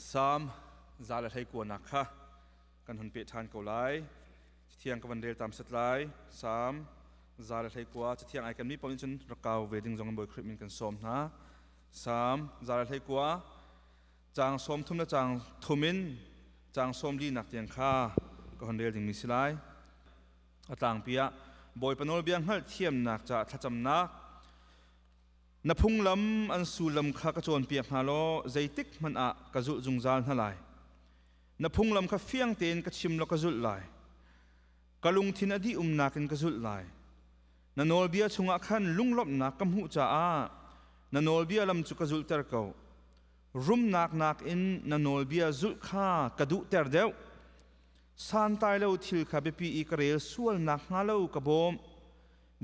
Salm 121 kha kan hun peh ṭhan ko lai. Cathiang ka van rel tam sat lai. Salm 121 cathiang ai kan mi paoh nih cun rak kau ve ding zong in Bawi Khrih min kan sawm hna. Salm 121 caang 30 le caang thum in caang 44 nak tiang kha ka hun rel dingmi si lai. A tlangpi ah Bawipa nawlbia hngalhthiamnak caah thlacamnak Na phunglam an sullam kha ka cawnpiak hna law zeitik hmanh ah ka zulh zungzal hna lai. Na phunglam kha fiang tein ka chim law ka zulh lai. Ka lungthin a dih umnak in ka zulh lai. Na nawlbia chungah khan lunglawmhnak ka hmuh caah na nawlbia lam cu ka zulhter ko. Rumnak nakin na nawlbia zulh kha ka duhter deuh. Santlai lo thil kha biapi i ka rel sual nakhnga lo ka bawm.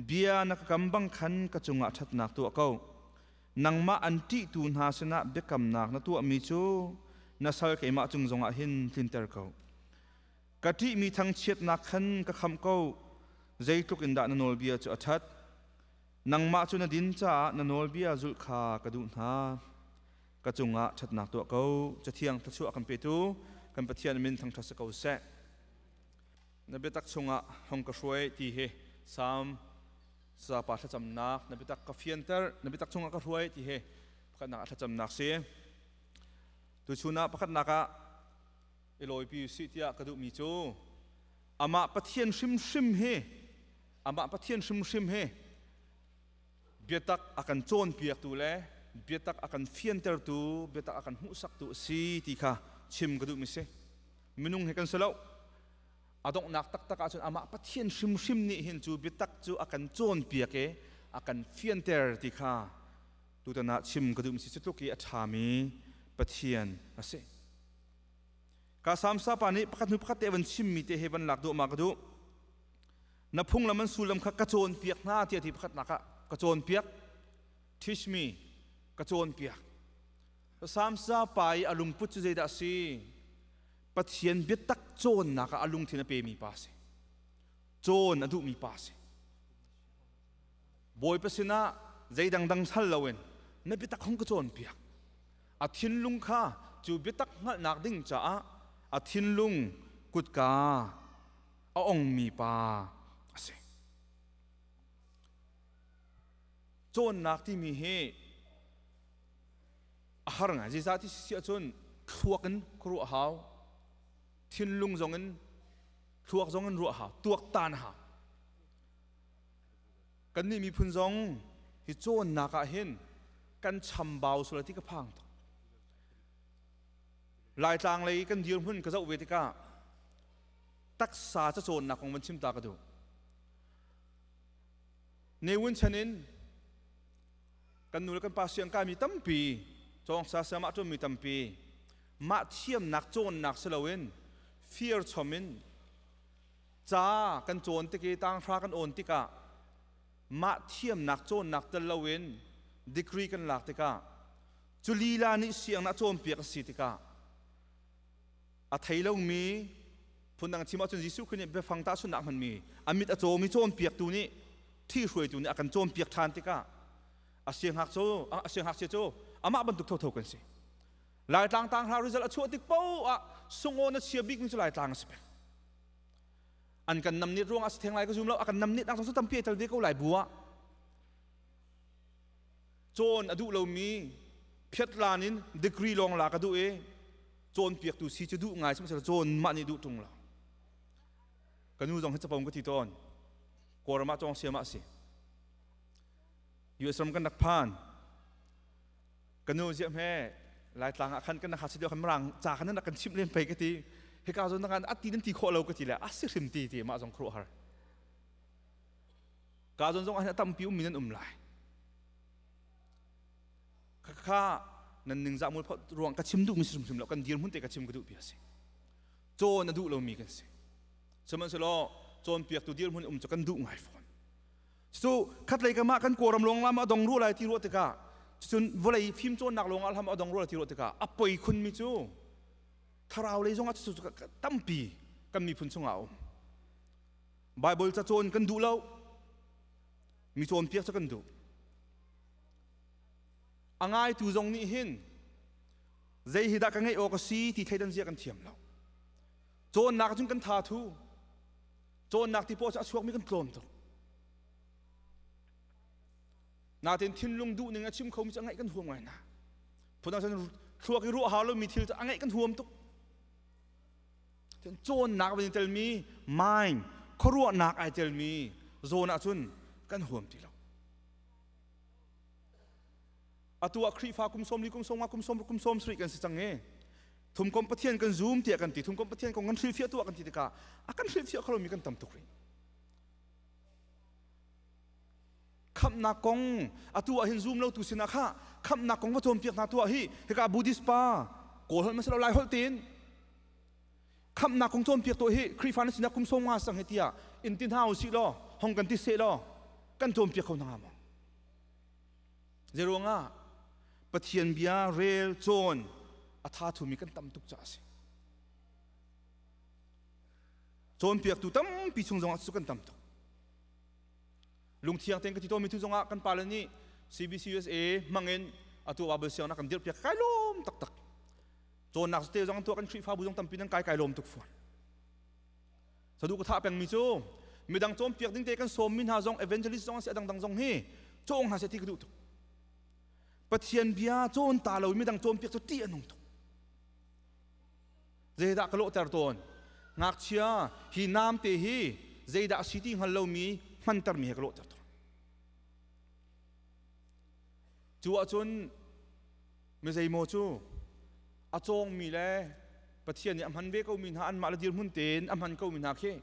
Bia na ka kam bang khan ka cungah ṭhatnak tuah ko. Nangmah an ṭihtu hna sinah biakamnak na tuahmi cu na sal keimah cung zongah hin tlinter ko. Ka ṭihmi thangchiatnak khan ka khamh ko. Zeitluk in dah na nawlbia cu a ṭhat. Nangmah cu na din caah na nawlbia zulh kha ka duh hna. Ka cungah ṭhatnak tuah ko. Cathiang thluachuah kan petu kan Pathian min thangṭhat si ko seh. Na biatak chungah hong ka hruai ti hi Salm sapa thlacamnak, na biatak ka fianter, na biatak chungah ka hruai ti hi pakhatnak ah thlacamnak si. Tuchun ah pakhatnak ah i lawipi usih tiah ka duhmi cu amah Pathian hrimhrim hi, amah Pathian hrimhrim hi biatak a kan cawnpiaktu le biatak a kan fiantertu, biatak a kan hmuhsaktu a si ti kha chim ka duhmi si. Minung he kan si lo. A donghnak taktak ahcun amah Pathian hrimhrim nih hin cu biatak cu a kan cawnpiak i a kan fianter ti kha tutan ah chim ka duhmi si. Cu tluk i a ṭhami Pathian a si. Ka Samsa pa nih pakhat hnu pakhat te van chimmi te he van lak duh ma ka duh. Na phunglam an sullam kha ka cawnpiak hna tiah ti pakhatnak ah ka cawnpiak, teach me, ka cawnpiak. Samsa pa i a lungput cu zeidah a si? Pathian biatak cawnnak ah a lungthin a pemi pa a si. Cawn a duhmi pa a si. Bawipa sinah zei dangdang sal loin na biatak hung ka cawnpiak. A thinlung kha cu biatak hngalhnak ding caah a thinlung kutka a ongmi pa a si. Cawnnak timi hi a har ngai. Zeicah ti si ahcun thluak in khuaruah hau, thinlung zong in, thluak zong in ruah hau, tuaktan hau. Kannih miphun zong hi cawnnak ah hin kan chambau sual ti ka phang tuk. Laitlang lei kan dirhmun ka zoh ve tikah taksa cacawnnak kong van chim ta ka duh. Ne Win chan in kan nu le kan pa siang kaimi tampi, cawng sa siamah ṭuanmi tampi, mah thiamnak cawnnak si loin fir chom in ca kan cawn tik i tanghra kan awn tikah mah thiamnak cawnnak tel loin degree kan lak tikah cu lila nih siang na cawnpiak a si tikah a thei lomi, phundang chim ahcun Jesuh Khrih nih biafang tahchunhnak hmanmi a mit a cawmi cawnpiaktu nih, ṭhihruaitu nih a kan cawnpiak ṭhan tikah a sianghak cu a sianghakchia cu amah bantuk thotho kan si. Laitlang tanghra result a chuah tik paoh ah sungaw na chia bikmi cu Laitlang a si peng. An kan namnit ruangah si theng lai ka zum lo, a kan namnit nak zong cu tampi ai tel ve ko lai bu ah cawn a duh lomi phiatlan in degree lawng lak a duh i cawnpiaktu si cu duh ngai sihmanhsehlaw cawn mah nih duh ṭung lo. Ka nu zong hi capong ka ti tawn. Kawlram ah cawng siam ah a si. US ram kan rak phan. Ka nu ziah hme Laitlang ah khan kan ha si deuh khan Mirang ca khan nan rak kan chimh len pei ka ti. Hika zawn ngan a ti nan ti khawh lo ka ti le a si hrim ti ti mah zong khuaruahhar. Ka zawn zong ah tampi ummi nan um lai. Kha nan ningzah mul ruang ka chim duhmi si hrimhrim lo, kan dirhmun te ka chim ka duh pi a si. Cawn a duh lomi kan si. Sihmanhsehlaw cawnpiaktu dirhmun um cu kan duh ngai fawn. Cu khatlei kam ah kan Kawlram lawng lam a dong ruah lai ti ruah tikah, cun vawlei fim cawnnak lawng ah hlam a dong ruah lai ti ruah tikah a poi khunmi cu thlarau lei zongah cu tampi kan miphun chungah a um. Bible ca cawn kan duh lo, mi cawnpiak cu kan duh. A ngaitu zong nih hin Zei hi dah ka ngeih awk a si ti thleidan zia kan thiam lo. Cawnnak cun kan tha thu. Cawnnak ti paw cu a chuakmi kan tlawm tuk. Natin thinlung duh ning a chim khomi cu a ngaih kan huam ngai na. Phundang cun thluak i ruah hau lomi thil cu a ngaih kan huam tuk. Cawnnak van i telmi mind khuaruahnak ai telmi zawn ahcun kan huam ti lo. Atu ah Khrihfa kum 40 kum 50 kum 60 kum 70 kan si cang i thumkom Pathian kan zum tiah kan ti, thumkom Pathian kong kan hrilhfiah tuah kan ti tikah a kan hrilhfiah kho lomi kan tam tuk rih. Khamhnak kong atu ah hin zum lo tu sinah kha khamhnak kong va cawnpiak hna tuah hi hika Buddhist pa Kawl holh masalo Lai holh tin khamhnak kong cawnpiak tuah hi Khrihfa na sinah kum 50 sang hi tiah in ti hna usih law hong kan ti seh law kan cawnpiak kho hna maw? Zeiruangah Pathian bia rel cawn a tha thumi kan tam tuk caah a si. Cawnpiaktu tampi chung zongah cu kan tam tuk. Lungthiang tein ka ti tawnmi tu zongah kan pale nih CBCUSA hmangin atu Bible siangnak kan dirhpiak kai lawm taktak. Cawnnak te zong tuah kan Khrihfabu zong tampi nan kai kai lawm tuk fawn. Sadu ka thah pengmi cu midang cawnpiak ding te kan sawmmi hna zong evangelist zong a si a dangdang zong hi cawng hna seh ti ka duh tuk. Pathian bia cawn ta lo midang cawnpiak cu ṭih a nung tuk. Zeidah ka lawhter tawn? Ngakchia hi nam te hi zeidah a si ti hngal lomi hmantermi he ka lawhter tawn. Cu ahcun mi zeimaw cu a cawngmi le Pathian nih a hman ve komi hna anmah le dirhmun tein a hman komi hna khi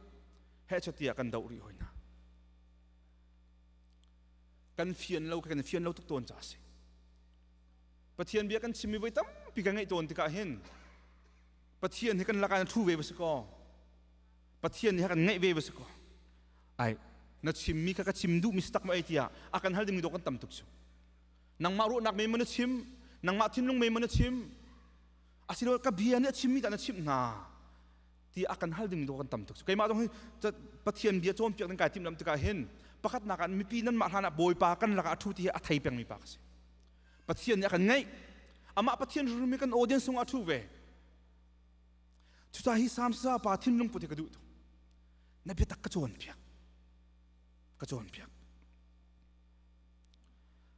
hehchat kan doh rih hoi hna. Kan fian lo kan fian lo tuk tawn ca a si. Pathian bia kan chimmi voi tampi kan ngaih tawn tikah hin Pathian hi kan lakah na thu ve va si kaw Pathian nih kan ngaih ve va si kaw ai na chimmi kha ka chim duhmi si tak ma ei tiah a kan hal dingmi dawh kan tam tuk cu. Nangmah ruahnak men maw na chim nangmah thinlung men maw na chim asilo ka bia nih a chimmi dah na chimh hna ti a kan hal ding dawh kan tam tuk keimah zong hi Pathian bia cawnpiak ding kai timh lam tikah hin pakhatnak ah mipi nanmah hlan ah Bawipa kan lakah a ṭhu ti hi a thei pengmi pa ka si. Pathian nih a kan ngaih amah Pathian rumi kan audience sungah a ṭhu ve. Cucaah hi Psalm sa pa thinlung put hi ka duh tuk. Na biatak ka cawnpiak ka cawnpiak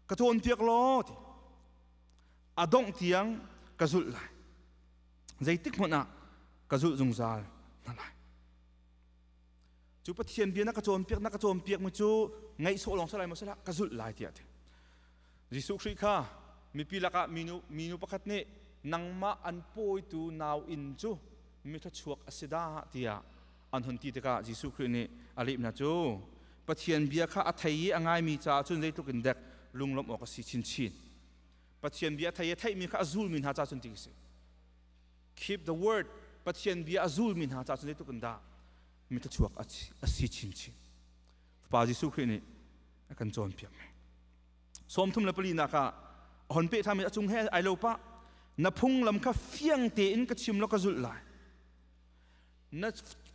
ka cawnpiak law ti a dongh tiang ka zulh lai, zeitik hmanh ah ka zulh zungzal hna lai. Cu Pathian bia na ka cawnpiak na ka cawnpiak mi cu ngaih sawh lawng salai maw salah ka zulh lai tiah ti. Jesuh Khrih kha mipi lakah minu minu pakhat nih nangmah an pawitu nau inn cu mithluachuak a si dah tiah an hun ti tikah Jesuh Khrih nih a leh hna cu Pathian bia kha a thei i a ngaimi caah cun zeitluk in dek lunglawmh awk a si chinchin. Pathian bia a thei i a theihmi kha a zulmi hna caah cun ti a si. Keep the word. Pathian bia a zulmi hna caah cun zeitluk in dah mithluachuak a si chinchin. Fapa Jesuh Khrih nih a kan cawnpiak mi. 34 nak ah a hon peh ṭhan a cung he ai lo pah. Na phunglam kha fiang tein ka chim law ka zulh lai. Na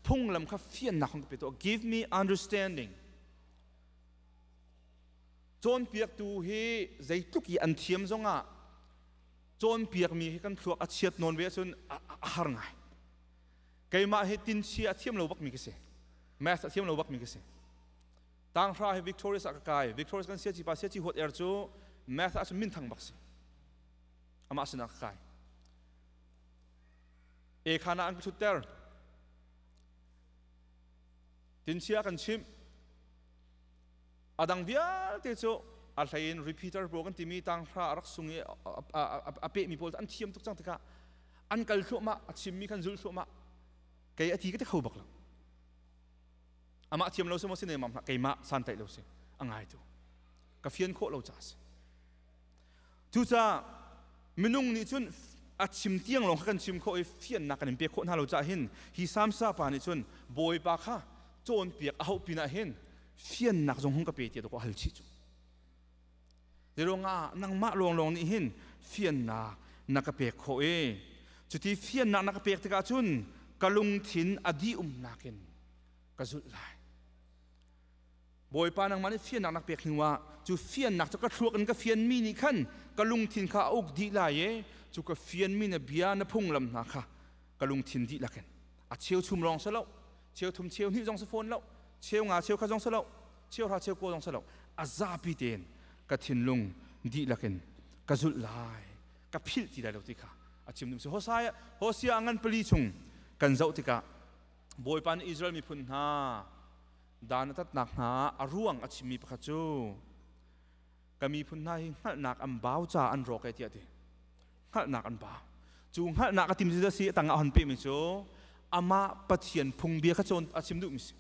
phunglam kha fiannak hong ka pe tuah. Give me understanding. Cawnpiaktu hi zeitluk i an thiam zongah cawnpiakmi hi kan thluak a chiat nawn ve ahcun a har ngai. Keimah hi tinchia a thiam lo bakmi ka si. Math a thiam lo bakmi ka si. Tanghra hi Victorious ah ka kai. Victorious kan siaci pa siaci huat er cu math ahcun minthang bak si. Amah sinah ka kai. E khana an ka thutter. Tinchia kan chimh. A dang vialte cu a hlei in repeater pawl kan timi tanghra a rak sung i a pehmi pawl an thiam tuk cang tikah an kal thluahmah, a chimmi khan zul thluahmah. Kei a ti ka ti kho bak lo. Amah thiam lo si maw si ne mam hlah, keimah santaih lo si a ngai tu ka fian khawh lo ca si. Cucaah minung nih cun a chim tiang lawng kha kan chim khawh i fiannak kan in pek khawh hna lo caah hin hi Samsa pa nih cun Bawipa kha cawnpiak a hauh pinah hin fiannak zong hung ka pe tiah dawk a hal chih cu. Zeiruangah nangmah lawnglawng nih hin fiannak na ka pek khawh i cuti fiannak na ka pek tikah cun ka lungthin a dih umnak in ka zulh lai. Bawipa, nangmah nih fiannak nak pek hnu ah cu fiannak cu ka thluak in ka fianmi nih khan ka lungthin kha a uk dih lai i cu ka fianmi na bia, na phunglam hna kha ka lungthin dihlak in, a cheu chum lawng si lo, cheu thum cheu hnih zong si fawn lo, cheu nga cheu khat zong si lo, cheu hra cheu kua zong si lo, a zapi tein ka thinlung dihlak in ka zulh lai, ka philh ti lai lo ti kha a chim dum si. Hosea Hosea ngan pali chung kan zoh tikah Bawipa nih Israel miphun hna dan a tatnak hna a ruang a chimmi pakhat cu ka miphun hna hi hngalhnak an bau ca an rawk e tiah ti. Hngalhnak an bau cu hngalhnak a tim si si tang ah hon pehmi cu amah Pathian phungbia kha cawn a chim duhmi si.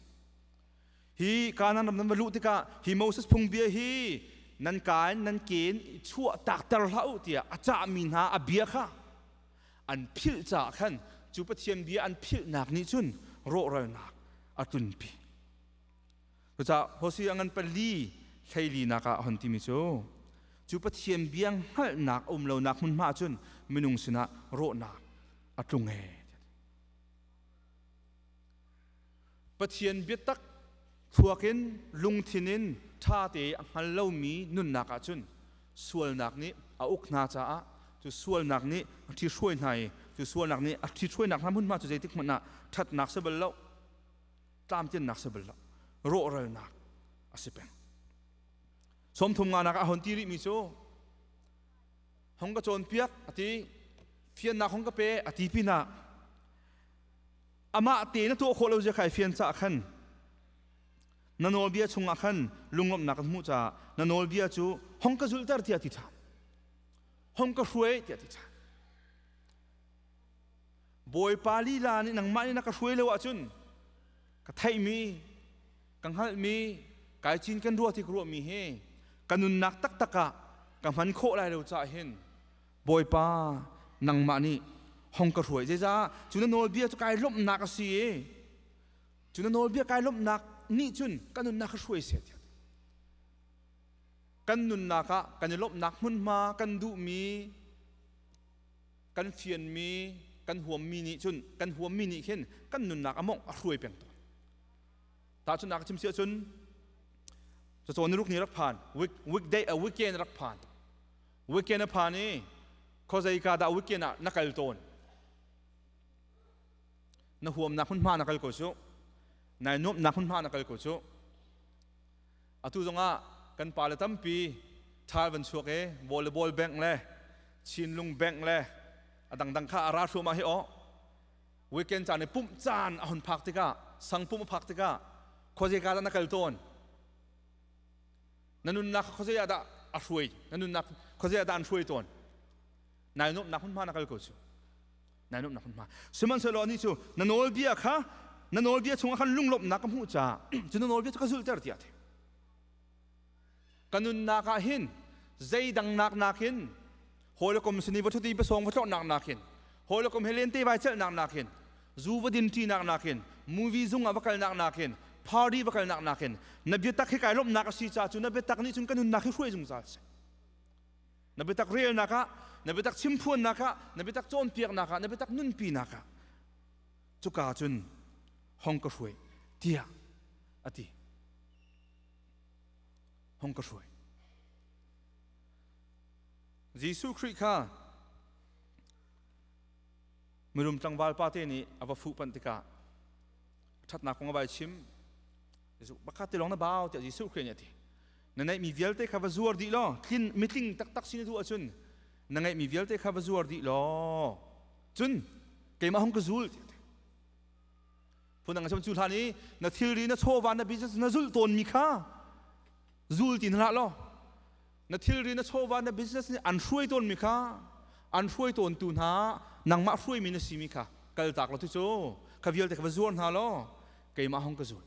Hi Kanaan ram nan va luh tikah hi Moses phungbia hi nan kaa in nan ke in chuah takter hlah u tiah a cahmi hna a bia kha an philh caah khan cu Pathian bia an philhnak nih cun rawhralnak a tlunpi. Cucaah Hosea ngan pali hleili nak ah a hon timi cu cu Pathian bia hngalhnak a um lonak hmunhma ahcun minung sinah rawhnak a tlung ee. Pathian biatak thluak in lungthin in ṭha te a hngal lomi nunnak ahcun sualnak nih a uk hna caah cu sualnak nih a ṭhihruai hna i cu sualnak nih a ṭhihruainak hna hmunhma cu zeitik hmanh ah ṭhatnak si bal lo, tlamtlinnak si bal lo, rawhralnak a si peng. 30 nganak ah a hon ti rihmi cu hong ka cawnpiak a ti, fiannak hong ka pe a ti pinah amah te na tuah khawh lo zia kha i fian caah khan na nawlbia chungah khan lunglawmhnak kan hmuh caah na nawlbia cu hong ka zulhter tiah ti ṭhan, hong ka hruai tiah ti ṭhan. Bawipa lila nih nangmah nih na ka hruai lo ahcun ka theihmi, ka hngalhmi, kai cin kan ruah ti ka ruahmi hi ka nunnak taktak ah ka hman khawh lai lo caah hin Bawipa, nangmah nih hong ka hruai. Zeicah cu na nawlbia cu kai lawmhnak a si i cu na nawlbia kai lawmhnak nih cun ka nunnak ka hruai seh tiah. Kan nunnak ah kan i lawmhnak hmunhma, kan duhmi, kan fianmi, kan huammi nih cun, kan huammi nih khin kan nunnak a mawngh, a hruai peng tawn. Tahchunhnak ka chim si ahcun cacawn ni ruk ni rak phan, week weekday a weekend rak phan. Weekend a phan i khuazei ka dah weekend ah na kal tawn? Na huamnak hmunhma na kal ko cu, nai nuamhnak hmunhma na kal ko cu. Atu zongah kan pale tampi ṭhal van chuak i volleyball bank le Chinlung bank le a dangdang kha a ra thluahmah hi aw. Weekend caan i pumh caan a hun phak tikah, sang pumh a phak tikah khuazei ka dah na kal tawn? Na nunnak khuazei ah dah a hruai? Na nunnak khuazei ah dah an hruai tawn? Nai nuamhnak hmunhma na kal ko cu. Nai nuamhnak hmunhma. Sihmanhsehlaw anih cu na nawlbia kha, na nawlbia chungah khan lunglawmhnak ka hmuh caah cu na nawlbia cu ka zulhter tiah a ti. Ka nunnak ah hin zeidang nak nakin hawikom sin i va ṭhut i pasawng va tlawhnak nakin, hawikom he lente vai celhnak nakin, zu va din ṭinak nakin, movie zung ah va kalnak nakin, party va kalnak nakin na biatak hi kai lawmhnak a si caah cu na biatak nih cun ka nunnak hi hruai zungzal seh. Na biatak relnak ah, na biatak chimphuannak ah, na biatak cawnpiaknak ah, na biatak nunpinak ah cuka cun hong ka hruai tiah a ti. Hong ka hruai. Jesuh Khrih kha mirum tlangval pa te nih a va fuh panh tikah ṭhatnak kong a vai chim. Bakhat te lawng na bau tiah Jesuh Khrih nih a ti. Na ngeihmi vialte kha va zuar dih law, tlin mitling taktak si na duh ahcun na ngeihmi vialte kha va zuar dih law cun keimah hung ka zul tiah a ti. Phundang a cu hlan i na thilri, na chawva, na business na zulh tawnmi kha zul ti hna hlah law, na thilri, na chawva, na business nih an hruai tawnmi kha, an hruai tawntu hna nangmah hruaimi na simi kha kaltak law, cu kha vialte kha va zuar hna law keimah hong ka zul,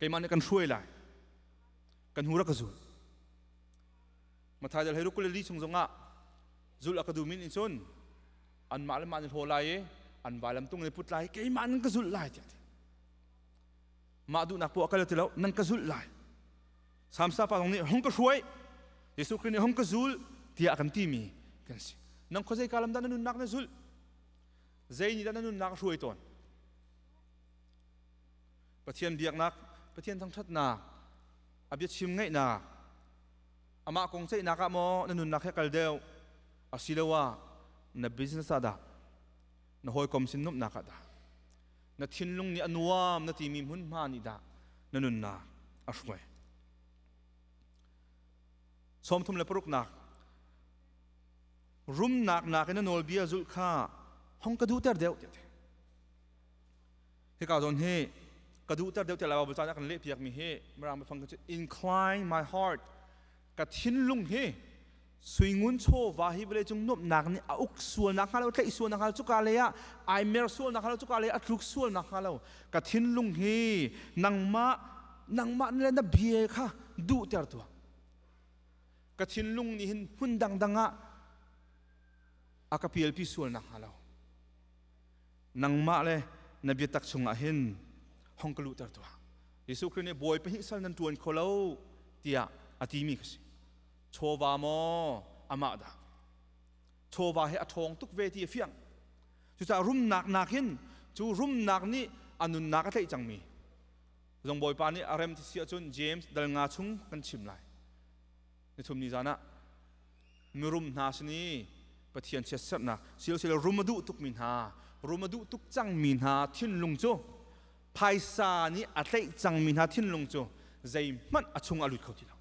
keimah nih kan hruai lai, kan hu rak ka zul. Mathai dal hei ruk li chung zongah zulh a ka duhmi nih cun anmah le mah nih hlaw lai i an vailam tung nih put lai, keimah nan ka zulh lai tiah ti. Mah duhnak poah kal ti lo, nan ka zulh lai. Samsa pa zong nih hung ka hruai, Jesuh Khrih nih hung ka zul tiah kan timi kan si. Nang khuazei ka lam dah na nunnak na zulh? Zei nih dah na nunnak a hruai tawn? Pathian biaknak, Pathian thangṭhatnak. A biachim ngaihnak, amah kong ceihnak ah maw na nunnak he kal deuh, asiloah na business ah dah, na hawikom sin nuamhnak ah dah, na thinlung nih a nuam na timi hmunhma nih dah na nunnak a hruai? 36nak. Rumnak nakin na nawlbia zulh kha hong ka duhter deuh tiah. Hika zawn hi ka duhter deuh tiah Bible ca kan lehpiak mi hi Mirang biafang cu incline my heart, ka thinlung hi suingun chawva hi vawlei cung nuamhnak nih a uk sual nak hnga lo, tlaih sual nak hnga lo, cuka lei ah ai mer sual nak hnga lo, cuka lei a tluk sual nak hnga lo, ka thinlung hi nangmah nangmah le na bia kha duhter tuah. Ka thinlung nih hin hmun dangdang ah a ka pialpi sual nak hnga lo, nangmah le na biatak chungah hin hong ka luhter tuah. Jesuh Khrih nih bawi pahnih sal nan ṭuan kho lo tiah a timi kha si. Chawva maw amah dah? Chawva hi a ṭhawng tuk ve ti a fiang. Cucaah rumnak nakin cu rumnak nih a nunnak a tlaih cangmi zong Bawipa nih a rem ti si ahcun James dal nga chung kan chim lai. Nithum ni zan ah mirum hna sin i Pathian chiatserhnak silosilo rum a duh tukmi hna, rum a duh tuk cangmi hna thinlung cu, phaisa nih a tlaih cangmi hna thinlung cu zeihmanh a chung a lut kho ti lo.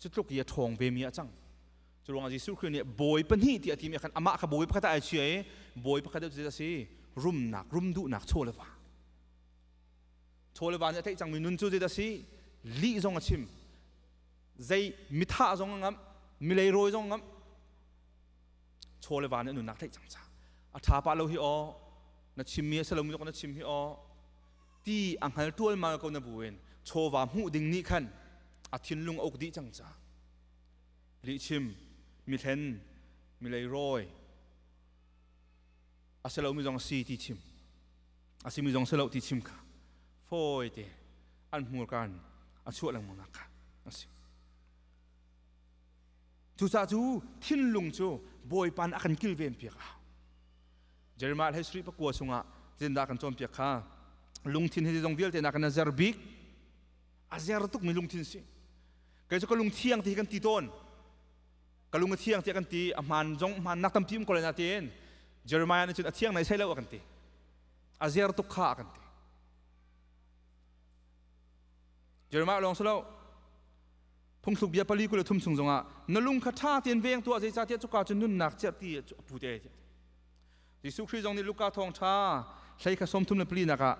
Cu tluk i a ṭhawng vemi a cang. Cu ruangah Jesuh Khrih nih bawi pahnih ti a timi khan amah kha bawi pakhat ah ai chia i bawi pakhat deuh cu a si? Rumnak, rum duhnak, chaw le va. Chaw le va nih a theih cangmi nun cu zeidah a si? Lih zong a chim, zei mithah zong a ngamh, milei rawi zong a ngamh. Chaw le va nih a nunnak theih cang ca a ṭha pah lo hi aw, na chimmi a si lomi zong na chim hi aw ti a hngal ṭualmal ko na buin chawva hmuh ding nih khan a thinlung a uk dih cang ca lihchim, mihlen, milei rawi, a si lomi zong si ti chim, a simi zong si lo ti chim kha fawi te an hmurka in a chuah lengmang nak kha a si. Cucaah cu thinlung cu Bawipa nih a kan kilven piak a hau. Jeremiah hlei sarih pakua chungah zindah kan cawnpiak kha, lungthin hi zong vialte nak in a zer bik, a zer tukmi lungthin si. Kei cu ka lung thiang ti hi kan ti tawn, ka lung a thiang tiah kan ti. A hmaan zong hmaan nak tampi um ko lai na tiin Jeremiah nih cun a thiang nai sai lo a kan ti, a zer tuk kha a kan ti. Jeremiah lawng si lo, Phungthluk bia 43 chung zongah na lung kha ṭha tein veng tuah, zeicahtiah cuka cu nunnak cerhti a pu te. Jesuh Khrih zong nih Luka thawngṭha hlei kha 34 nak ah,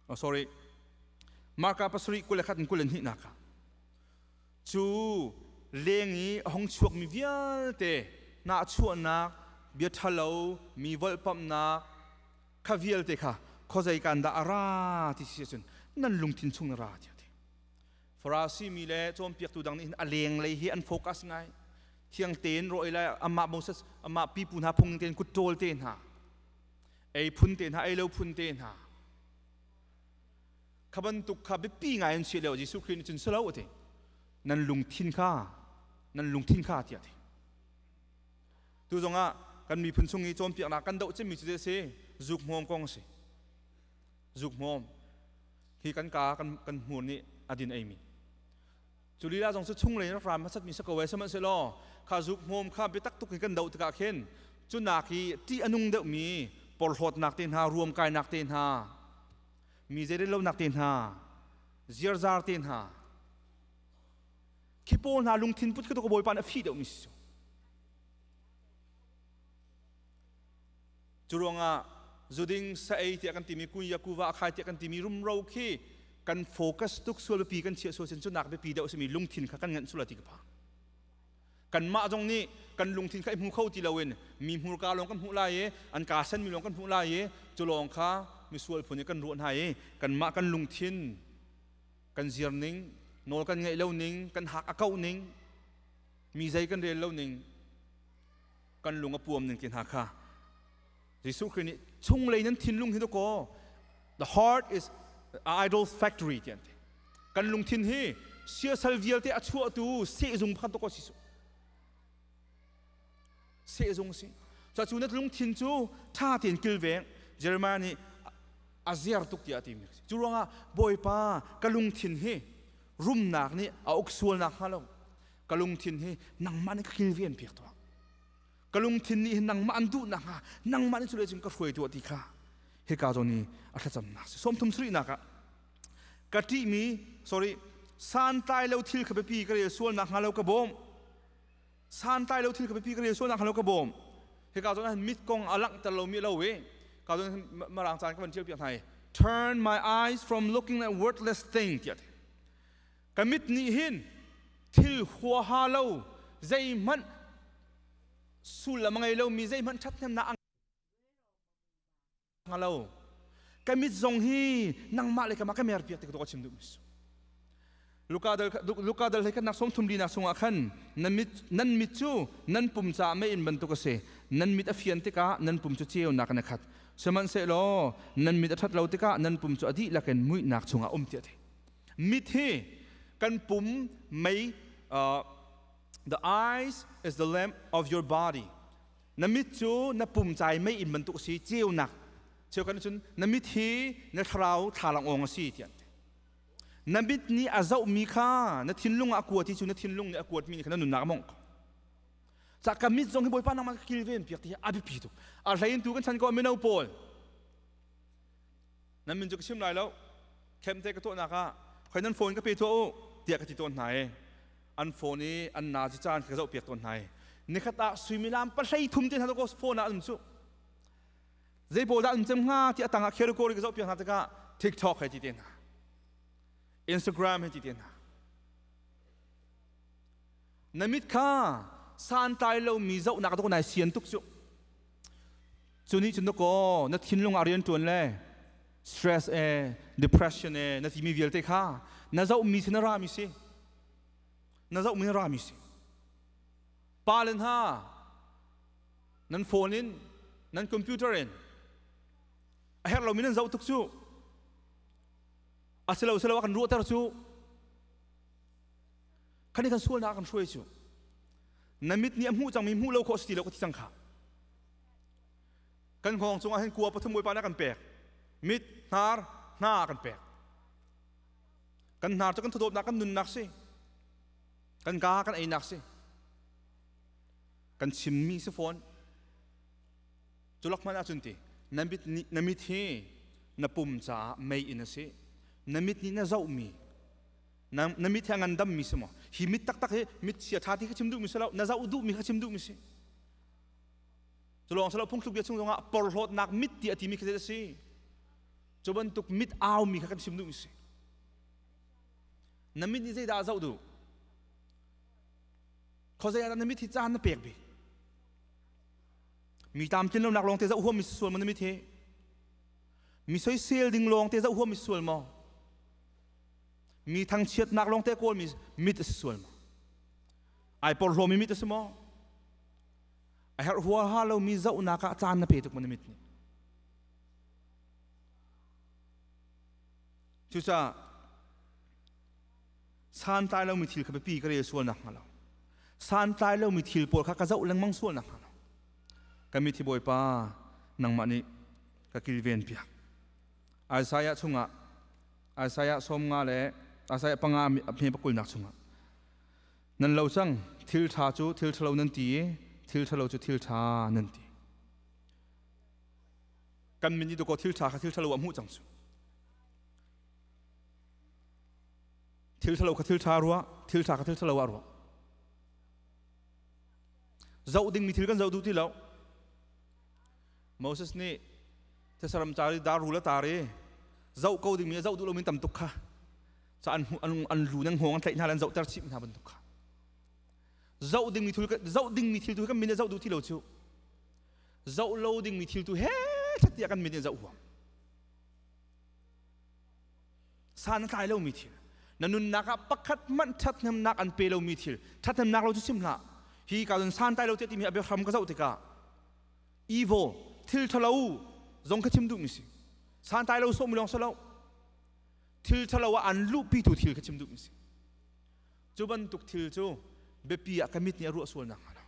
oh sorry, Marka 7 21 in 22 nak ah, cu leng i a hung chuakmi vialte nahchuahnak, bia ṭhalo, mi volhpamhnak kha vialte kha khuazei kan dah a ra ti si ahcun nan lungthin chung na ra tiah ti. Farasi mi le cawnpiaktu dang nih hin a lenglei hi an focus ngai. Thiang tein rawh lai, amah Moses, amah pipu hna phung tein kut ṭawl te hna, ei phun te hna, ei lo phun te hna kha bantuk kha biapi ngai an si lio. Jesuh Khrih nih cun si lo a ti, nan lungthin kha, nan lungthin kha tiah a ti. Tu zongah kan miphun chung i cawnpiaknak kan doh cimmi cu si zuk hmawm kong si. Zuk hmawm hi kan ka kan hmur nih a din eimi cu lila zong cu chunglei rak ram hmasat mi si ko ai. Sihmanhsehlaw kha zuk hmawm kha biatak tuk in kan doh tikah khin cu nak hi ṭih a nung deuhmi porhlawtnak te hna, ruamkainak te hna, mi zeirellonak te hna, ziarzar te hna khi pawl hna lungthin put khi Bawipa nih a fih deuhmi si. Cu ruangah zuding sa ei tiah kan timi, kunya kuva a khai tiah kan timi rumro khi kan focus tuk sual, biapi kan chiah sual sin cu nak biapi deuh simi lungthin kha kan nganh sual ti ka phang. Kanmah zong nih kan lungthin kha i hmu kho ti loin mi hmurka lawng kan hmuh lai i an kaa senmi lawng kan hmuh lai i cu lawng kha misual phun i kan ruah hna i kanmah kan lungthin kan ziar ning, nawl kan ngaih lo ning, kan hak a kauh ning, mi zei kan rel lo ning, kan lung a puam ning ti hna kha Jesuh Khrih nih chunglei nan thinlung hi dakaw, the heart is idol factory ti an ti. Kan lungthin hi siasal vialte a chuahtu sehzung pakhat dakaw si, sehzung si. Cu na lungthin cu ṭha tein kilveng. Jeremiah nih A ziar tuk tiah a timi cu ruangah Bawipa, ka lungthin hi rumnak nih a uk sual nakhnga lo, ka lungthin hi nangmah nih ka kilven piak tuah, ka lungthin nih hin nangmah an duh nakhnga nangmah nih cu cun ka hruai tuah, ti kha hika zawn i a thlacamnak si. 37nak ah ka ṭihmi, sorry, santlai lo thil kha biapi ka rel sual nakhnga lo ka bawm, santlai lo thil kha biapi ka rel sual nakhnga lo ka bawm. Hika zawn ah mit kong a langhter lomi lo i ka zawn Mirang caan ka van ṭial piak hna i "Turn my eyes from looking at worthless thing" tiah ti. Ka mit nih hin thil huaha lo, zeihmanh sullam a ngei lomi, zeihmanh ṭhathnemnak a hnga lo, ka mit zong hi nangmah le kamah ka mer piak ti ka chim duh mi. Luka dal Luka dal hlei khatnak 34nak chungah khan, "Nan mit, nan mit cu nan pum caah meiinn bantuk a si. Nan mit a fian tikah nan pum cu ceunak in a khat. Sihmanhsehlaw nan mit a ṭhat lo tikah nan pum cu a dihlak in muihnak chungah um," tiah a ti. Mit hi kan pum mei. The eyes is the lamp of your body. Na mit cu na pum cai mei inn bantuk a si, ceunak. Cheukhat nih cun na mit hi na thlarau thlalangawng a si tiah. Na mit nih a zohmi kha na thinlung ah a kuat i cu na thinlung nih a kuatmi nih khan na nunnak a mawngh. Ca ka mit zong hi Bawipa nangmah ka kilven piak ti hi a biapi tuk. A hlein tu kan chan ko mino pawl, nan min cu ka chim lai lo, khem te ka tuahnak ah khoi nan phone ka pe tuah u tiah ka ti tawn hna i an phone i an na ci caan ka zoh piak tawn hna i nikhat ah suimilam 33 te hna ko phone ah an cu. Zei pawl dah an cem hnga ti a tangah category ka zoh piak hna tikah TikTok hei ti te hna, Instagram hei ti te hna. Na mit kha santlai lomi zohnak dok nai sian tuk cu. Cu nih cun dakaw na thinlung ah rian ṭuan le stress e, depression e na timi vialte kha na zohmi si, na rami si, na zohmi na rami si. Pa le hna, nan phone in, nan computer in a herh lomi nan zoh tuk cu. A si lo, si lo a kan ruahter cu. Kan i kan sualnak a kan hruai cu. Na mit nih a hmuh cangmi hmuh lo khawh si ti lo ka ti cang kha. Kan hngawng cungah hin kua pathum Bawipa nih a kan pek: mit, hnar, hna a kan pek. Kan hnar cu kan thawdawtnak, kan nunnak si. Kan kaa kan einak si, kan chimmi si fawn. Cu lak hmanh ahcun ti na mit hi na pum caah mei in a si. Na mit nih na zohmi, na mit hi a ngandammi si maw? Hi mit taktak hi mit chia ṭha ti kha chim duhmi si lo, na zoh duhmi kha chim duhmi si. Cu lawng si lo, Phungthluk Bia chung zongah porhlawtnak mit ti a timi khi a si. Cu bantuk mit aumi kha kan chim duhmi si. Na mit nih zeidah a zoh duh? Khuazei ah dah na mit hi caan na pek bik? Mi tlamtlin lonak lawng te zoh huam mi si sual maw na mit hi? Mi soisel ding lawng te zoh huam mi si sual maw? Mi thangchiatnak lawng te kawl mi mit a si sual maw? Ai porhlawmi mit a si maw? A herh huaha lomi zohnak ah caan na pe tuk maw na mit nih? Cucaah santlai lomi thil kha biapi ka rel sual nakhnga lo, santlai lomi thil pawl kha ka zoh lengmang sual nakhnga lo, ka mithi Bawipa nangmah nih ka kilven piak. Isaiah chungah, Isaiah 50 le Isaiah 5 hme 20nak chungah, "Nan lo cang, thil ṭha cu thil ṭhalo nan ti i thil ṭhalo cu thil ṭha nan ti." Kan min i dakaw thil ṭha kha thil ṭhalo ah hmuh cang cu. Thil ṭhalo kha thil ṭha ruah, thil ṭha kha thil ṭhalo ah ruah. Zoh dingmi thil kan zoh duh ti lo. Moses nih thesaram cari dar rul a tar i zoh ko dingmi a zoh duh lomi tam tuk kha ca an an lu nan hngawng an tlaih hna le an zohter chih hna bantuk kha. Zoh dingmi thil, zoh dingmi thil tu kan min zoh duh ti lo cu. Zoh lo dingmi thil tu he tiah kan min in zoh huam. San a tlai lomi thil, na nunnak ah pakhat hmanh ṭhathnemnak an pe lomi thil, ṭhathnemnak lo cu chim hlah. Hi ka cun san tlai lo tiah timi a biahram ka zoh tikah evil, thil ṭhalo zong ka chim duhmi si. San tlai lo sawhmi lawng si lo, thil ṭhalo ah an luhpitu thil ka chim duhmi si. Cu bantuk thil cu biapi ah ka mit nih a ruah sual nakhnga lo,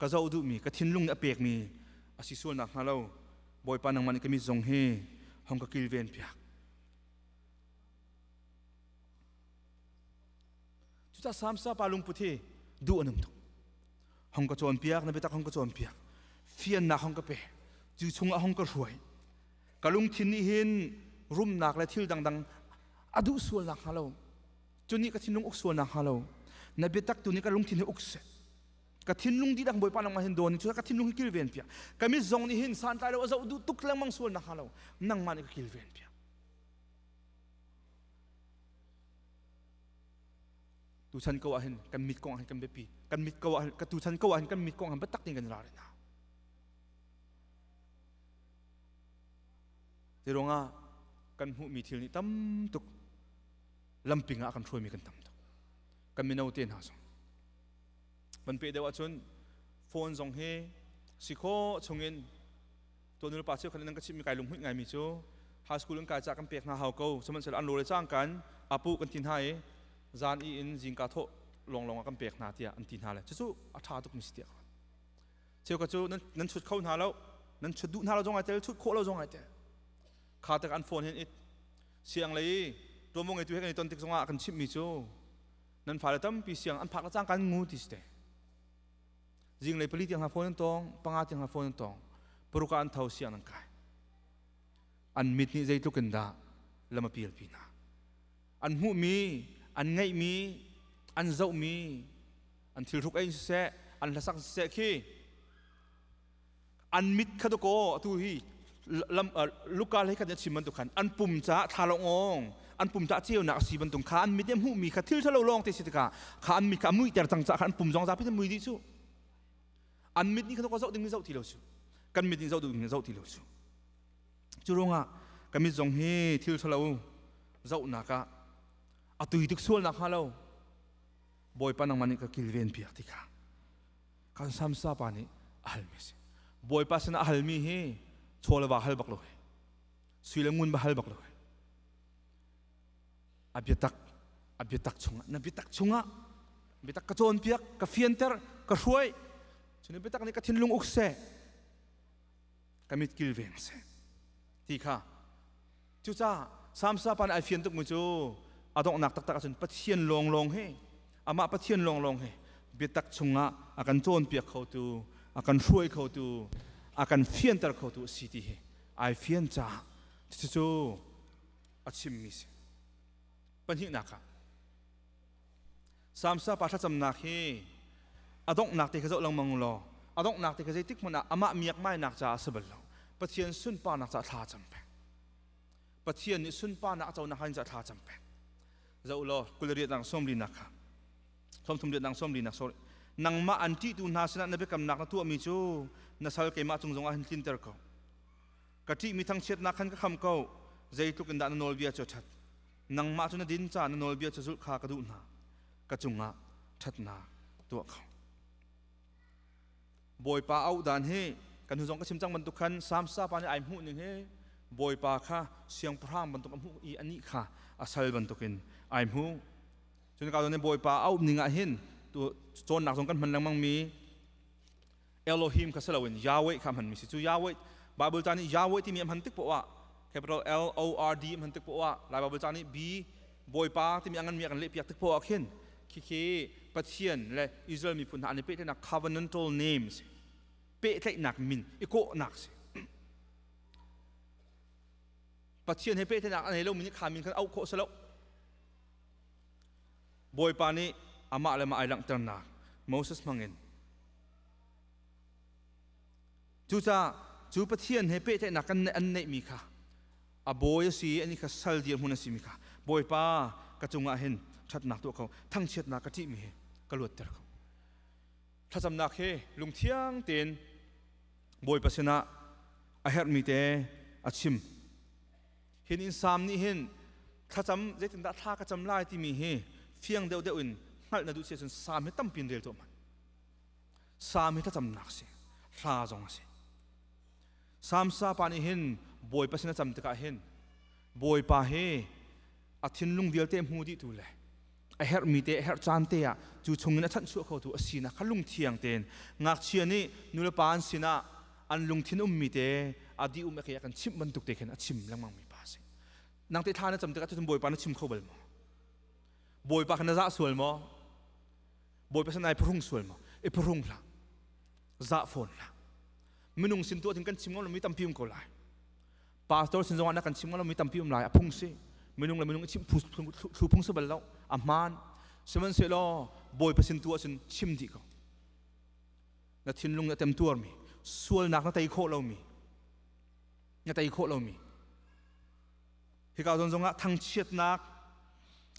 ka zoh duhmi ka thinlung nih a pekmi a si sual nakhnga lo, Bawipa nangmah nih ka mit zong hi Hong ka kilven piak. Cucaah Samsa pa lungput hi duh a nung tuk. Hong ka cawnpiak, na biatak hong ka cawnpiak. Fiannak hong ka pe. Cu chungah hong ka hruai. Ka lungthin nih hin rumnak le thil dangdang a duh sual nak hnga lo. Cu nih ka thinlung uk sual nak hnga lo. Na biatak tu nih ka lungthin hi uk seh. Ka thinlung dihlak Bawipa nangmah hin dawn cu ka thinlung hi kilven piak. Ka mit zong nih hin santlai lo a zoh duh tuk lengmang sual nak hnga lo. Nangmah nih ka kilven piak. Tuchan ko ah hin kan mit kong ah hin kan biapi. Kan mit ko ah hin ka tuchan ko ah hin kan mit kong ah hin biatak tein kan ral hna. Ti ruangah kan hmuhmi thil nih tam tuk lamping ah kan hruaimi kan tam tuk. Kan mino te hna zong. Van pe deuh ahcun phone zong hi si khawh chungin tuan pa cheu khan nan ka chimmi kai lunghmuih ngaimi cu high school in kai ca kan pek hna hau ko sihmanhsehlaw an lo le cang kan apu kan ti hna i zan i in zingka thawh lawnglawng ah kan pek hna tiah an ti hna le cucu a ṭha tuk mi si tiah cheu ka cu nan chut kho hna lo nan chut duh hna lo zong ai tel chut khawh lo zong ai tel kha tak an phone hin it siang lei tuanvo ngeitu he kan i ton tik zongah kan chimhmi cu nan fale tampi siang an phak le cang kan ngu ti si te Zinglei pali tiang hna phone an tawng, panga tiang hna phone an tawng. Paruk ah an tho siang an kai. An mit nih zeitluk in dah lam a pialpi hna. An hmuhmi, an ngeihmi, an zohmi, an thilhruk ei siseh, an hlasak siseh khi an mit kha dakaw atu hi lam luka lei khan a chim bantuk khan an pum caah thlalawngawng an pum caah ceunak a si bantuk kha an mit nih hmuhmi kha thil ṭhalo lawng te si tikah kha an mit kha a muihter cang caah khan an pum zong zapi in mui dih cu an mit nih kha dakaw zoh ding mi zoh ti lo cu kan mit nih zoh ding mi zoh ti lo cu cu ruangah kan mit zong hi thil ṭhalo zohnak ah a tui tuk sualnak hnga lo Bawipa nangmah nih ka kilven piak ti kha kan samsa pa nih a halmi a si. Bawipa sinah a halmi hi chaw le va hal bak lo hi. Sui le ngun ba hal bak lo hi. A biatak, a biatak chungah, na biatak chungah biatak ka cawnpiak, ka fianter, ka hruai. Cun biatak nih ka thinlung uk seh, ka mit kilveng seh. Ti kha. Cucaah Samsa pa nih ai fian tukmi cu a donghnak taktak ahcun Pathian lawnglawng hi amah Pathian lawnglawng hi biatak chungah a kan cawnpiak khotu, a kan hruai khotu, a kan fianter khotu a si ti hi ai fian caah cucu a chimmi si. Pahnihnak ah Samsa pa thlacamnak hi a donghnak te kha zoh lengmang law a donghnak te kha zeitik hmanh ah amah miakmainak caah a si bal lo. Pathian sunparnak caah thla cam peng. Pathian nih sunparnak a conak hain caah thla cam peng. Zoh law kulariat nang sawmli nak kha sawmthum riat nang sawmli nak sorry nangmah an ṭihtu hna sinah na biakamnak na tuahmi cu na sal keimah cung zongah hin tlinter ko. Ka ṭihmi thangchiatnak khan ka kham ko. Zeitluk in dah na nawlbia cu a ṭhat. Nangmah cu na din caah na nawlbia cu zulh kha ka duh hna. Ka cungah ṭhatnak tuah kho. Bawipa auh dan hi kan hnu zong ka chim cang bantuk khan Samsa pa nih ai hmuh ning hi Bawipa kha siangpahrang bantuk a hmuh i anih kha a sal bantukin ai hmu. Cun ka nih Bawipa auh ning ah hin tu cawnnak zong kan hman lengmang mi Elohim kha si loin Yahweh kha hmanmi si. Cu Yahweh Bible ca nih Yahweh timi a hman tik poah ah capital L O R D a hman tik poah ah Lai Bible ca nih B Bawipa timi a nganmi a kan lehpiak tik poah ah khin khikhi Pathian le Israel miphun hna an i pehtlaihnak covenantal names pehtlaihnak min i kawhnak si. Pathian he pehtlaihnak a nei lomi nih kha min khan auh khawh si lo. Bawipa nih amah le mah ai langhternak Moses hmangin cucaah cu Pathian he pehtlaihnak kan an neihmi kha a bawi a si i ani kha sal dirhmun a simi kha Bawipa ka cungah hin ṭhatnak tuah ko thangchiatnak ka ṭihmi hi ka luatter ko thlacamnak hi lungthiang tein Bawipa sinah a herhmi te a chim hin in Salm nih hin thlacam zeitindah thla ka cam lai timi hi fiang deuhdeuh in hngalh na duh si ahcun Salm hi tampi in rel tuah hmanh Salm hi thlacamnak si hla zong a si Salm sa pa nih hin Bawipa sin a cam tikah hin Bawipa hi a thinlung vialte hmu dihtu le a herhmi te a herh caan te ah cu chungin a chanhchuah khotu a sinak kha lungthiang tein ngakchia nih nulepa an sinah an lungthin ummi te adi um ke kan chim bantuk te khin a chim lengmang mi pa si. Nang te thla na cam tikah cun Bawipa na chim kho bal maw? Bawipa kha na zah sual maw? Bawipa sin ai phuhrung sual maw? I phuhrung hlah. Zah fawn hlah. Minung sin tuah ding kan chim ngam lomi tampi um ko lai. Pastor sin zongah na kan chim ngam lomi tampi um lai. A phung si. Minung le minung i chim thlu phung si bal lo. A hmaan. Sihmanhsehlaw Bawipa sin tu ahcun chim dih ko. Na thinlung na temtuarmi, sualnak na tei khawh lomi, na tei khawh lomi. Hika zawn zongah thangchiatnak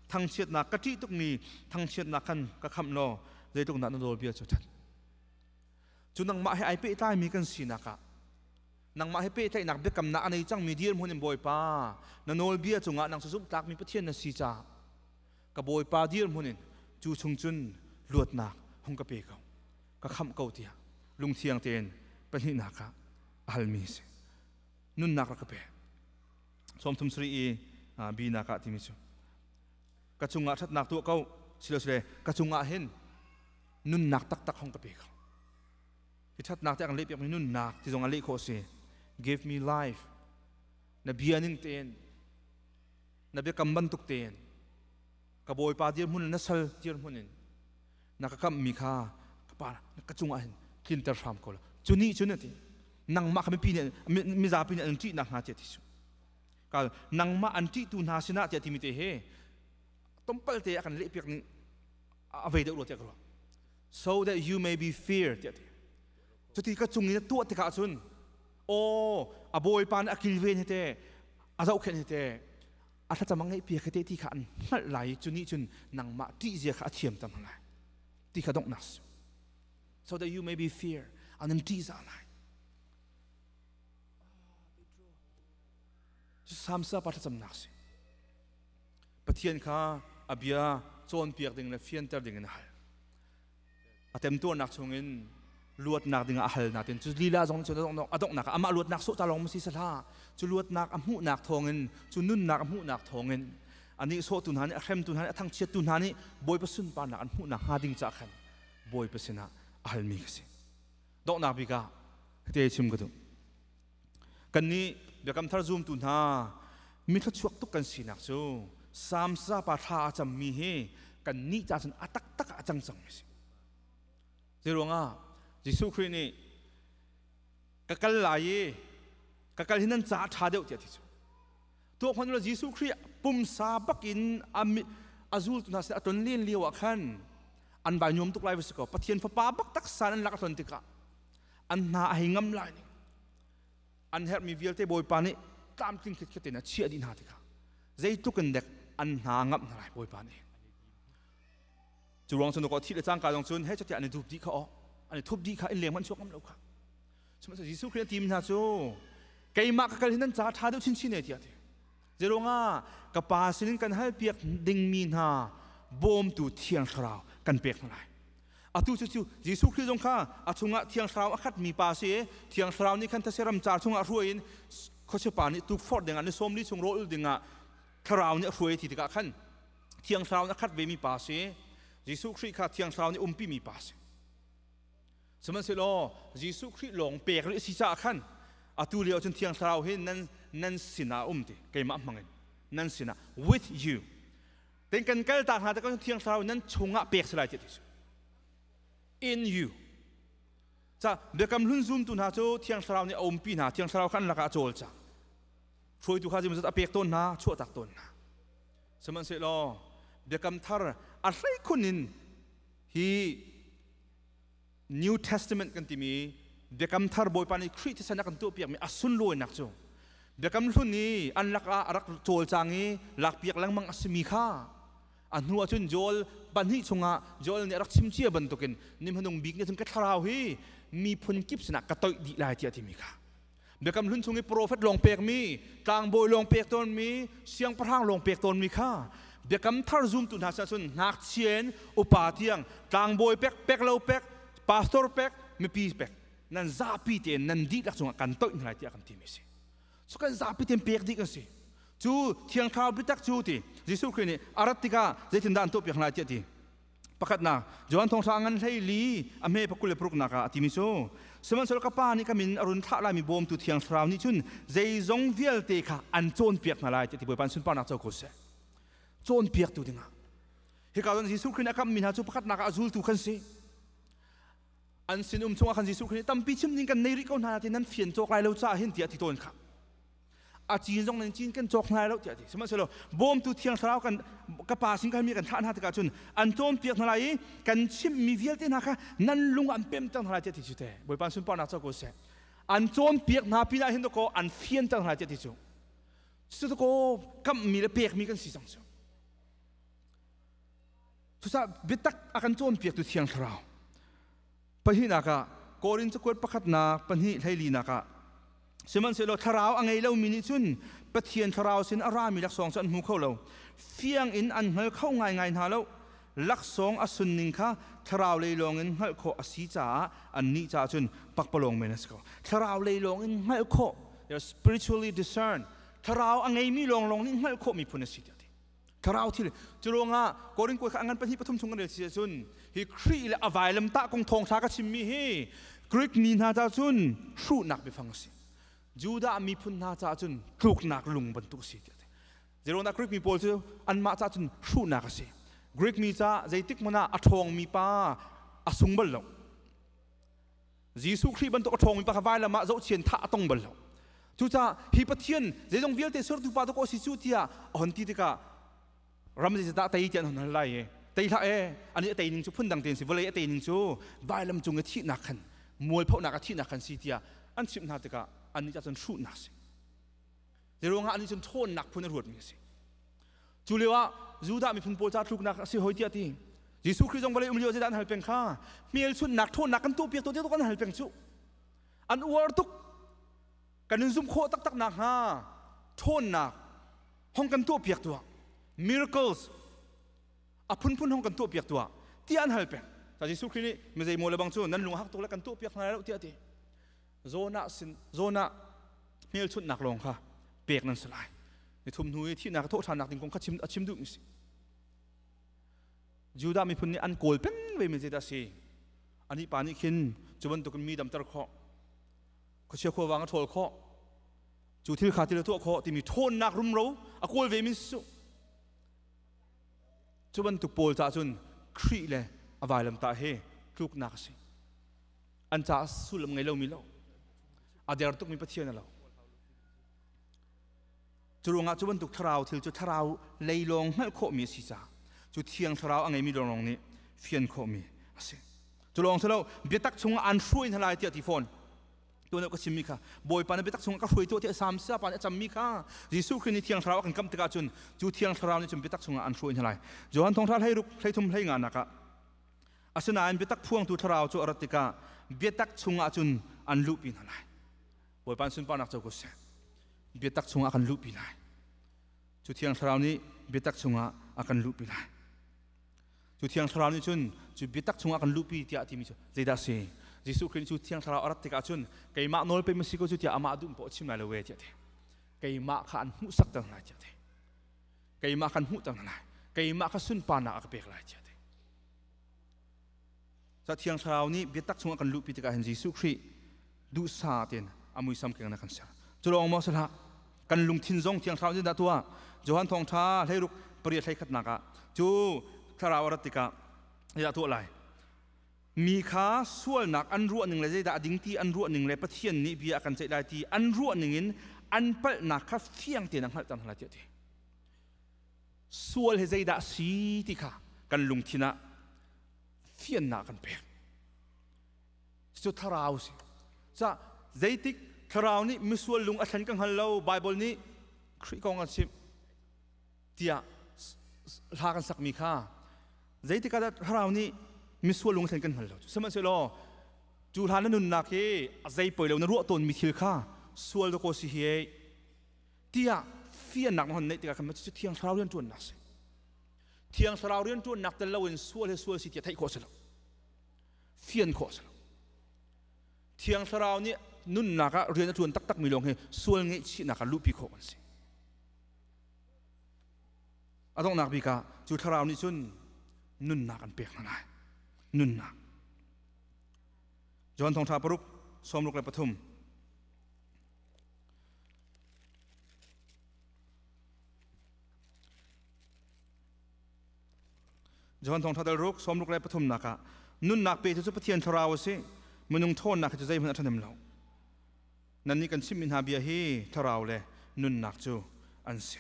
thangchiatnak ka ṭih tukmi thangchiatnak khan ka khamh law zeitluk dah na nawlbia cu ṭhat. Cu nangmah he ai pehtlaimi kan sinak ah nangmah he pehtlaihnak biakamnak a nei cangmi dirhmun in Bawipa na nawlbia cungah nang cu zumhtlakmi Pathian na si caah ka Bawipa dirhmun in cu chung cun luatnak hung ka pe ko ka khamh ko tiah lungthiang tein pahnihnak ah a halmi a si. Nunnak rak ka pe. 37 i bi nak ah timi cu ka cungah ṭhatnak tuah ko silosile ka cungah hin nunnak taktak hong ka pe ko. Hi ṭhatnak te an leh piakmi nunnak ti zong a leh khawh si. Give me life. Na bia ning tein, na biakam bantuk tein, ka Bawipa dirhmun na sal dirhmun in na ka kamhmi kha ka pa ka cungah hin tlinter hram ko la. Cu nih cun a ti, nangmah kha mipi nih mizapi nih an ṭih nakhnga tiah ti su. Ka nangmah an ṭihtu hna sinah tiah timi te he tompal te a kan lehpiak ning a vei deuh rua tiah ka ruah. So that you may be feared tiah ti. Cuti ka cung in tuah tikah cun aw a bawipa nih a kilven hi te a zohkhenh hi te a thlacam a ngeih piak hi te ti kha an hngalh lai i cu nih cun nangmah ṭih zia kha a thiam tam lai ti kha donghnak so that you may be fear an in ṭihzah lai. Samsa pa thlacamnak si. Pathian kha a bia cawnpiak ding le fianter ding in a hal. A temtuarnak chungin luatnak ding ah a hal natin cu lila zong cu a donghnak ah amah luatnak sawh ta lawng si sahla cu luatnak a hmuhnak thawngin cu nunnak a hmuhnak thawngin anih sawhtu hna nih a hremtu hna nih a thangchiattu hna nih Bawipa sunparnak an hmuhnak hnga ding caah khan Bawipa sinah a halmi ka si. Donghnak bik ah te chim ka duh. Kannih Biakam Thar zumtu hna mi thluachuak tuk kan sinak cu Salm pa thla a cammi hi kannih ca cun a taktak ah a cang cangmi a si. Zeiruangah Jesuh Khrih nih ka kal lai i ka kal hi nan caah ṭha deuh tiah a ti cu. Tuah hmanh ulaw Jesuh Khrih pumsa bakin a zultu hna sin a ton len lio ah khan an vai nuam tuk lai va si kaw Pathian Fapa bak taksa an lak a ton tikah an hna a hei ngam lai ning an herhmi vialte Bawipa nih tlamtling khitkhet in a chiah dih hna tikah zeitluk in dek an hna ngamh hna lai Bawipa nih. Cu ruang cun ko thi le cangka zong cun he chatiah an i dup dih kha aw an i thup dih kha inn leng hmanh chuak ngam lo kha. Sihmanhsehlaw Jesuh Khrih a tim hna cu keimah ka kal hi nan ca ṭha deuh chinchin e tiah ti. Zeiruangah ka pa sinin kan halpiak dingmi hna bawmtu Thiang Thlarau kan pek hna lai. Atu cu cu Jesuh Khrih zong kha a chungah Thiang Thlarau a khatmi pa si i Thiang Thlarau nih khan thase ram car chungah hruai in khuachipa nih tukforh dingah ni 40 chung rawl ul dingah Thlarau nih a hruai ti tikah khan Thiang Thlarau nih a khat vemi pa si. Jesuh Khrih kha Thiang Thlarau nih umpimi pa si. Sihmanhsehlaw Jesuh Khrih lawng pek rih si caah khan atu lio cun Thiang Thlarau hi nan nan sinah a um ti keimah hmangin nan sinah with you ten kan kal tak hna te kan Thiang Thlarau nan chungah pek si lai ti ti in you ca biakam hlun zumtu hna cu Thiang Thlarau nih a umpi hna. Thiang Thlarau kha an lakah a cawl cang. Hruaitu kha zimzat a pek tawn hna, chuahtak tawn hna. Sihmanhsehlaw biakam thar a hleikhun in hi New Testament kan timi Biakam Thar Bawipa nih Khrih thisen a kan tuahpiakmi a sunlawinak cu Biakam Hlun i an lakah a rak cawlcang i lakpiak lengmang a simi kha a hnu ahcun Joel 2 chungah Joel nih a rak chim cia bantukin ni hmanung bik nih cun ka thlarau hi miphun kip sinah ka toih dih lai tiah a timi kha Biakam Hlun chung i profet lawng pekmi, tlangbawi lawng pek tawnmi, siangpahrang lawng pek tawnmi kha Biakam Thar zumtu hna sinah cun ngakchia in upa tiang tlangbawi pek, pek lo pek, pastor pek, mipi pek, nan zapi tein nan dihlak cungah kan toih hna lai tiah kan timi a si. Cu kan zapi tein pek dih kan si. Cu Thiang Thlarau biatak cu ti Jesuh Khrih nih a rat tikah zeitindah an tuahpiak hna lai tiah ti. Pakhatnak, Johan thawngṭha ngan 14 a hme 26 nak ah a timi cu, sihmanhsehlaw ka Pa nih ka min a run thlah laimi bawmtu Thiang Thlarau nih cun zeizong vialte kha an cawnpiak hna lai tiah ti. Bawipa in sunparnak co ko seh. Cawnpiaktu dingah hika cun Jesuh Khrih nih a kammi hna cu pakhatnak ah a zultu kan si. An sinum chungah khan Jesuh Khrih nih tampi chim ding kan nei rih ko hna ti nan fian cawk lai lo caah hin tiah ti tawn kha. A cin zong nan cin kan cawk hna lo tiah ti. Sihmanhsehlaw bawmtu Thiang Thlarau kan ka Pa sin kan mi kan thlah hna tikah cun an cawnpiak hna lai i kan chimhmi vialte hna kha nan lung an pemter hna lai tiah ti cu te. Bawipa sunparnak co ko seh. An cawnpiak hna pinah hin dakaw an fianter hna lai tiah ti cu. Cu dakaw kamhmi le pekmi kan si cang cu. Cucaah biatak a kan cawnpiaktu Thiang Thlarau. Pahnihnak ah Korin cakuat pakhatnak 2 hleilinak ah, sihmanhsehlaw thlarau a ngei lomi nih cun Pathian thlarau sin a rami laksawng cu an hmu kho lo. Fiang in an hngal kho ngaingai hna lo. Laksawng a sunning kha thlarau lei lawngin hngalh khawh a si caah annih caah cun pakpalawng men a si ko. Thlarau lei lawngin hngalh khawh, spiritually discern, thlarau a ngeimi lawnglawng nih hngalh khawh miphun a si tiah ti. Thlarau thil cu ruangah Korin kuat kha a ngan pahnih pathum chung kan rel si ahcun, hi Khrih le a vailamtah kong thawngṭha ka chimmi hi Greek mi hna ca cun hruhnak biafang a si. Judah miphun hna caah cun tluknak lung bantuk a si tiah ti. Zeiruangah Greek mi pawl cu anmah caah cun hruhnak a si. Greek mi caah zeitik hmanh ah a ṭhawngmi pa a sung bal lo. Jesuh Khrih bantuk a ṭhawngmi pa kha vailam ah zohchian thah a tong bal lo. Cucaah hi Pathian zeizong vialte sertu pa dawkaw si cu tiah a hon ti tikah ram zeizatah tei tiah an hon hal lai i tei hlah e, ani a tei ning cu phundang tein si, vawlei a tei ning cu vailam cung i thihnak khan mualphonak a thihnak khan si tiah an chimh hna tikah annih cah cun hruhnak si. Zeiruangah annih cun ṭhawnnak phun a ruatmi a si. Cu lio ah Judah miphun pawl ca tluknak a si hoi tiah ti. Jesuh Khrih zong vawlei um lio zeidah an hal peng kha? Hmelchunhnak ṭhawnnak kan tuahpiak tuah tiah kan hal peng cu. An uar tuk. Kan in zumh khawh taktak nakhnga ṭhawnnak hong kan tuahpiak tuah. Miracles a phunphun hong kan tuahpiak tuah tiah an hal peng. Ta Jesuh Khrih nih mizei maw le bang cu nan lung a hak tuk le kan tuahpiak hna lai lo tiah ti. Jonah sin Jonah hmelchunhnak lawng kha pek nan si lai. Ni thum hnu i thihnak thawh ṭhannak ding kong kha chim a chim duhmi si. Judah miphun nih an kawl peng ve mi zeidah si? Anih pa nih khin cu bantukin mi damter khawh, khuachia khuavang a ṭhawl khawh, cu thil kha thil a tuah khawh timi ṭhawnnak rumro a kawl ve mi si. Cu bantuk pawl caah cun Khrih le a vailamtah he tluknak a si. An caah sullam ngei lomi lo, a der tukmi Pathian a lo. Cu ruangah cu bantuk thlarau thil cu thlarau lei lawng hngalh khawhmi a si caah cu Thiang Thlarau a ngeimi lawnglawng nih fian khawhmi a si. Cu lawng si lo, biatak chungah an hruai hna lai tiah ti fawn. Tuan ka chimmi kha Bawipa na biatak chungah ka hruai tuah tiah Salm pa nih a cammi kha Jesuh Khrih nih Thiang Thlarau a kan kamh tikah cun cu Thiang Thlarau nih cun biatak chungah an hruai hna lai. Johan thawngṭha 16 33 hlei nga nak ah, asinain biatak phuangtu Thlarau cu a rat tikah biatak chungah cun an luhpi hna lai. Bawipa sunparnak co ko seh. Biatak chungah a kan luhpi lai. Cu Thiang Thlarau nih biatak chungah a kan luhpi lai. Cu Thiang Thlarau nih cun cu biatak chungah a kan luhpi tiah timi cu zeidah si? Jesuh Khrih cu Thiang Thlarau a rat tikah cun keimah nawl pe ma si ko cu tiah amah duh poah chim lai lo ve tiah ti. Keimah kha an hmuhsakter lai tiah ti. Keimah kan hmuhter lai. Keimah kha sunparnak a ka pek lai tiah ti. Ca Thiang Thlarau nih biatak chungah kan luhpi tikah hin Jesuh Khrih duhsa tein a muisam keng na kan ser. Cu lawng maw si hlah, kan lungthin zong Thiang Thlarau nih dah tuah. Johan thawngṭha 16 8 hleikhatnak ah cu Thlarau a rat tikah zeidah tuah lai? Mi kha sualnak an ruah ning le zeidah a ding ti an ruah ning le Pathian nih bia a kan ceih lai ti an ruah ning in an palhnak kha fiang tein a hngalhter hna lai tiah a ti. Sual hi zeidah si ti kha kan lungthin ah fiannak kan pek. Cu thlarau si. Ca zeitik thlarau nih misual lung a thlen ka hngal lo, Bible nih Khrih kong an chimh tiah hla kan sakmi kha zeitik ah thlarau nih misual lung a thlen kan hngal lo. Sihmanhsehlaw cu hla na nunnak hi a zei poi lo na ruah tawnmi thil kha sual dakaw si hi tiah fiannak na hon neih tikah khan cu Thiang Thlarau rian ṭuannak si. Thiang Thlarau rian ṭuannak tel loin sual hi sual si tiah theih khawh si lo, fian khawh si lo. Thiang Thlarau nih nunnak ah rian a ṭuan taktakmi lawng hi sual ngeihchihnak ah luhpi khawh kan si. A donghnak bik ah cu Thlarau nih cun Nunnak an pek hna lai. Nunnak. John thawngṭha paruk 63. John thawngṭha dal ruk 63 nak ah nunnak pe cu Pathian thlarau a si. Minung ṭhawnnak hi cu zeihmanh a ṭhahnem lo. Nannih kan chimhmi hna bia hi thlarau le nunnak cu an si.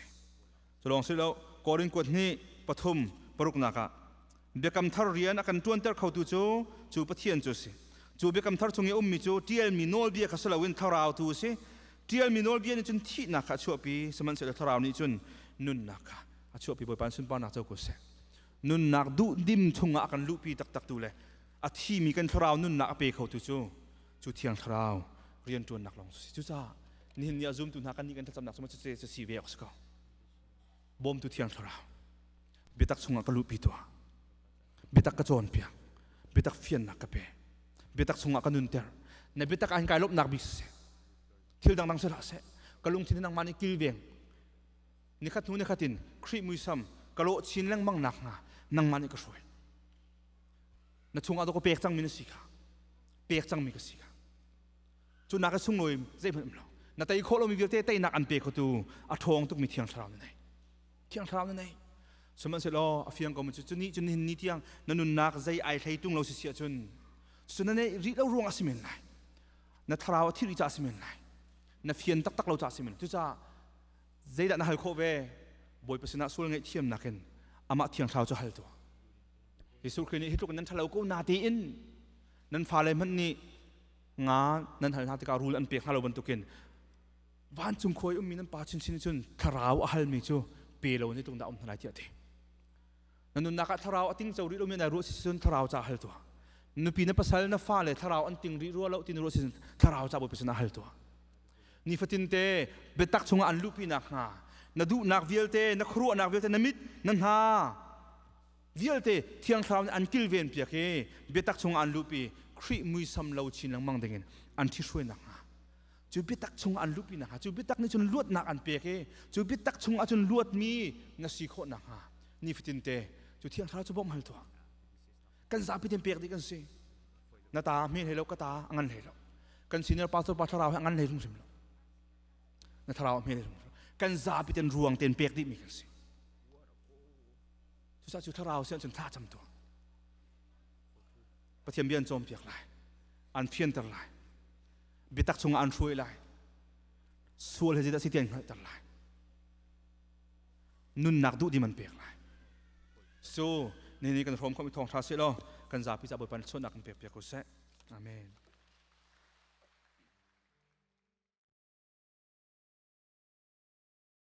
Cu lawng si lo, Korin kuat hnih pathum paruknak ah biakam thar rian a kan ṭuanter khotu cu cu Pathian cu a si. Cu biakam thar chung i a ummi cu ṭialmi nawlbia kha si loin thlarau tu a si. Ṭialmi nawlbia nih cun thihnak kha a chuahpi, sihmanhsehlaw thlarau nih cun nunnak kha a chuahpi. Bawipa in sunparnak co ko seh. Nunnak duhdim chungah a kan luhpi taktak tu le a thimi kan thlarau nunnak a pe khotu cu cu Thiang Thlarau rianṭuannak lawng cu si. Cucaah nihin ni ah zumtu hna kan nih kan thlacamnak cu cucu si ve awk si ko. Bawmtu Thiang Thlarau, biatak chungah ka luhpi tuah. Biatak ka cawnpiak. Biatak fiannak ka pe. Biatak chungah ka nunter. Na biatak ah hin kai lawmhnak bik siseh. Thil dangdang si hlah seh. Ka lungthin hi nangmah nih kilveng. Nikhat hnu nikhat in Khrih muisam ka lawh chin lengmang nak hnga nangmah nih ka hruai. Na chungah ka pek cangmi na si kha. Pek cangmi ka si kha. Cu nak i sunglawi zeihmanh um lo. Na tei khawh lomi vialte teinak an pe khotu a ṭhawng tukmi Thiang Thlarau na nei. Thiang Thlarau na nei. Sihmanhsehlaw a fiang ko mi cu cu ni cu nihin ni tiang na nunnak zei ai hlei tung lo si si ahcun cu na neih rih lo ruang a si men lai. Na thlarau a thih rih caah a si men lai. Na fian taktak lo caah a si men. Cucaah zeidah na hal khawh ve? Bawipa sinah sual ngaihthiamnak in amah Thiang Thlarau cu hal tuah. Jesuh Khrih nih hi tluk in nan ṭhalo ko na tiin nan fale hmanh nih nga nan hal hna tikah rul an pek hna lo bantukin vancung khua i ummi nan pa chinchin cun thlarau a halmi cu pe lo ni tung dah um hna lai tiah ti. Na nunnak ah thlarau a ting co rih lomi nai ruah si cun thlarau ca hal tuah. Nupi na pasal na fale thlarau an ting rih rua lo ti na ruah si cun thlarau ca Bawipa sinah hal tuah. Nifatin te biatak chungah an luhpi nak hnga na duhnak vialte na khuaruahnak vialte na mit na hna vialte Thiang Thlarau nih an kilven piak i biatak chungah an luhpi. Khrih muisam lo chin lengmang dingin an ṭhihruai nakhnga, cu biatak chungah an luhpi nakhnga, cu biatak nih cun luatnak an pek i cu biatak chungah cun luatmi na si khawh nakhnga nifatin te cu Thiang Thlarau cu bawmh hal tuah. Kan zapi ten pek dih kan si. Na ta hme hlei lo, ka ta a ngan hlei lo. Kan senior pastor pa thlarau he a ngan hlei hrimhrim lo. Na thlarau a hme hlei hrimhrim lo. Kan zapi ten ruang ten pek dihmi kan si. Cucaah cu thlarau sin cun thla cam tuah. Pathian bia an cawnpiak lai. An fianter lai. Biatak chungah an hruai lai. Sual he zeidah si ti an hngalhter lai. Nunnak duh dim an pek lai. So, ni ni kan hrawm khomi thawngṭha seh law kan zapi ca Bawipa nih sualnak kan pek piak ko seh. Amen.